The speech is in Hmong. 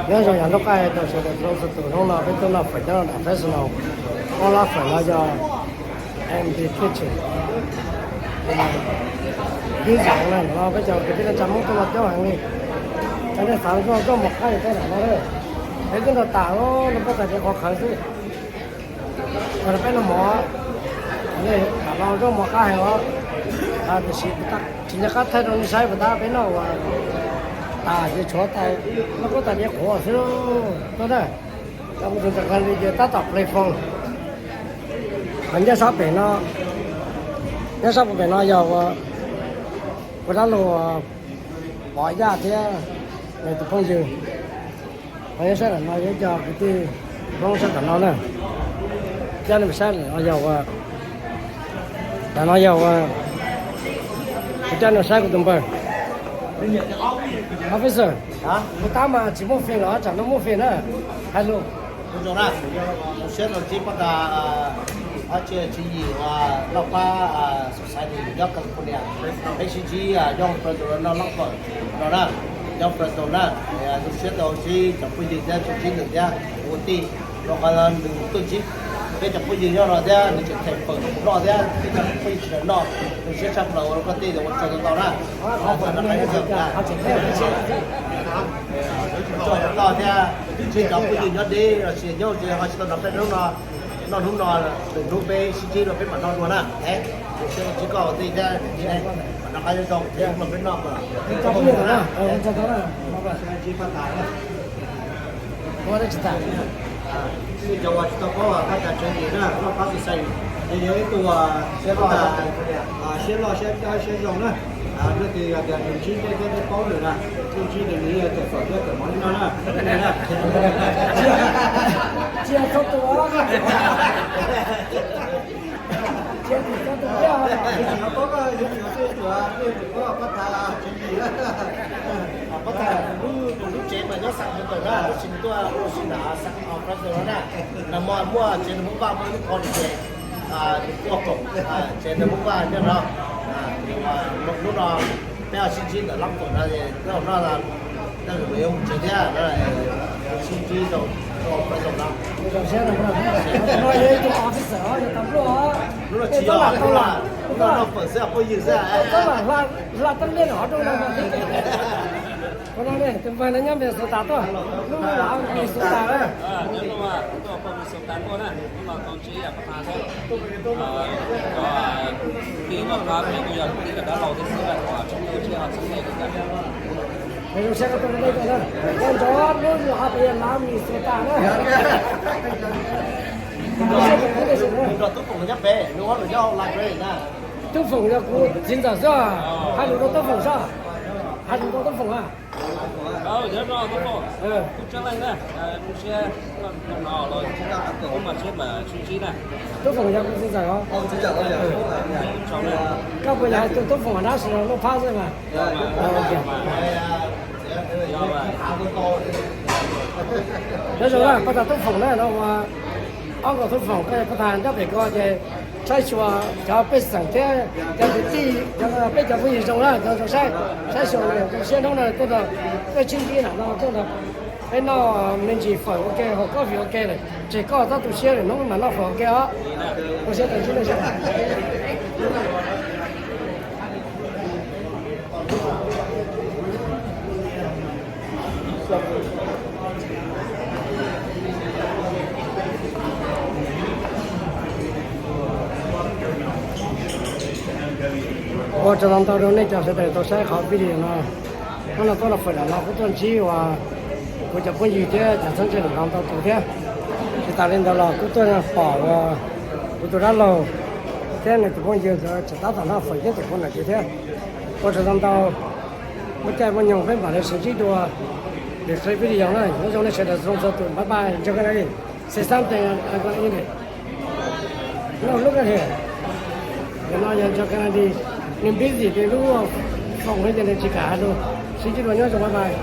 Nyob zoo yog nruab qaj rau sawv daws txhua tus. Hnub no peb tuaj noj fawm nyob rau nram Fresno, ob lab fawm no yog M D Kitchen. Ib zaug no peb cov kwv tij neej tsa Hmoob tuaj no coob heev li. Cov nej xav zoj zoj mos qab yog tej nram no, peb tuaj nrog tas los puab tas kev qhuav qhawv xwb. Peb noj mov, nej tham los zoj mos qab heev os. Tiam sis tsis nco qab thaij rau nej saib puas tab, peb noj ua tas ces tshuav tau, noj puab tas kev qhuav xwb. Tuaj na, cov kuv tus ntawm qhov li ces tab tom play phone. Nyob sab pem no, nyob sab pem no yog ua kuv dab laug Pov Yaj thiab nws tus phooj ywg. Ho nyob sab tom no yog cov kwv tij Hmoob sab tom no na. Coj nej saib, yog ua, tam no yog ua, kuv coj nej saib kuv tus npawg Officer. Puas tab mas tsis muaj feem los tsam no muaj feem na. Hais lus. Zoo na, zoo siab rau tib pob tas, tsis tsis yim uas Lauj Pab Society nyob California, peb sib ntsib Young Fresno no Lab Fawm no na, Young Fresno na, zoo siab rau tib cov phooj ywg thiab tsis ntsib nws thiab ua tij, rau qhov nws tuaj ntsib peb cov phooj ywg nyob no thiab nws tseem them fawm rau kuv noj thiab peb cov phooj ywg tsis noj, zoo siab tshaj plaws ua koj tij ua tsaug ntau ntau na. Tsaug ntau thiab, tsis cov phooj ywg nyob deb los sis nyob ze ho tsis tau nrog peb hnub no, noj hnub no, lwm hnub peb sib ntsib rau peb mam noj dua na. Zoo siab tsis koj ua tij thiab, noj qab zoo zoo, peb noj. Cov uas tsis tau paub Pab Tas Tswv Yim na, Laj Pab Society, nws yog ib tug siab loj, siab loj siab dawb siab zoo na. Leej twg yog tias nws ntsib tej thiab nej paub nws na, nws ntsib nws, nws yog cov fawm thiab cov mov li no na. Cia txhob tua. Cia txhob tua. Pab Tas, nws lub tsev mas nyob Sacramento na, tab sis nws tuaj ua si nram Fresno na. Nag hmo muaj tsev nws muab vaj muaj lub college, nws tuaj koom tsev nws muab vaj nyob no. Hnub no peb ho sib ntsib ntawm Lab Fawm no, peb ho noj, noj mus tsev thiab, sib ntsib rau Fresno no. Hnub no tsis yog, hnub no noj fawm xwb, phooj ywg xwb. Hla teeb liaj no rau no. Tus npawg no nyob Minnesota tuaj, lub no Minnesota. Nyob no tuaj Minnesota tuaj na, hnub no tau ntsib Pab Tas xwb. Cov kwv tij Lauj Pab peb kuj yog kwv tij dab laug thiab xwb, tsoom tuaj ntsib ho txheeb ze kawg. Zoo siab koj tuaj rau nej tuaj na, koj nrog lub no peb yog lav Minnesota na. Nrog Tub Foom nyob pem, nws ua nws nyob library na. Tub Foom yog kuv txiv ntxawm xwb, hais lus rau Tub Foom soj, hais lus rau Tub Foom a. Tub Foom yog kuv txiv ntxawm os. Koj puas yog hais tus Tub Foom nab sis Lauj Pab xwb mas? Nyob zoo na, koj tas Tub Foom na no ua, ob nkaus Tub Foom koj yog koj tas nyob pem ko ces saib xyuas cov pej xeem thiab cov kwv tij, peb cov phooj ywg zoo na, cov zoo saib, saib xyuas zoo siab hnub no tuaj nrog, tuaj sib ntsib nram no tuaj nrog peb noj me ntsis fawm ua ke, haus coffee ua ke lawm, tseg koj txhob tu siab lawm, hnub mam noj fawm ua ke os. Zoo siab tau ntsib nej sawv daws. Ua tsaug ntau ntau rau nej cov sawv daws tau saib qhov video no. Hnub no tuaj noj fawm nram no kuj tuaj ntsib uas kuv cov phooj ywg thiab cov txheeb ze nram no ntau tus thiab. Tsis tas li ntawd los kuj tuaj pom uas kuv tus dab laug thiab nws tus phooj ywg nkawd tseem tab tom noj fawm nyob tim kuv nram ces thiab. Ua tsaug ntau ntau, muaj caij muaj nyoog peb mam li sib ntsib dua lwm qhov video na. Nyob zoo nej sawv daws txhua txhua tus, bye bye, ntsog koj na. Say something, I'm gonna eat it. No, look at here. Nim no yog ntsog koj na, nws busy nws lub phone thiab ces nws tsis kam hais lus. Sib ntsib dua, nyob zoo, bye bye.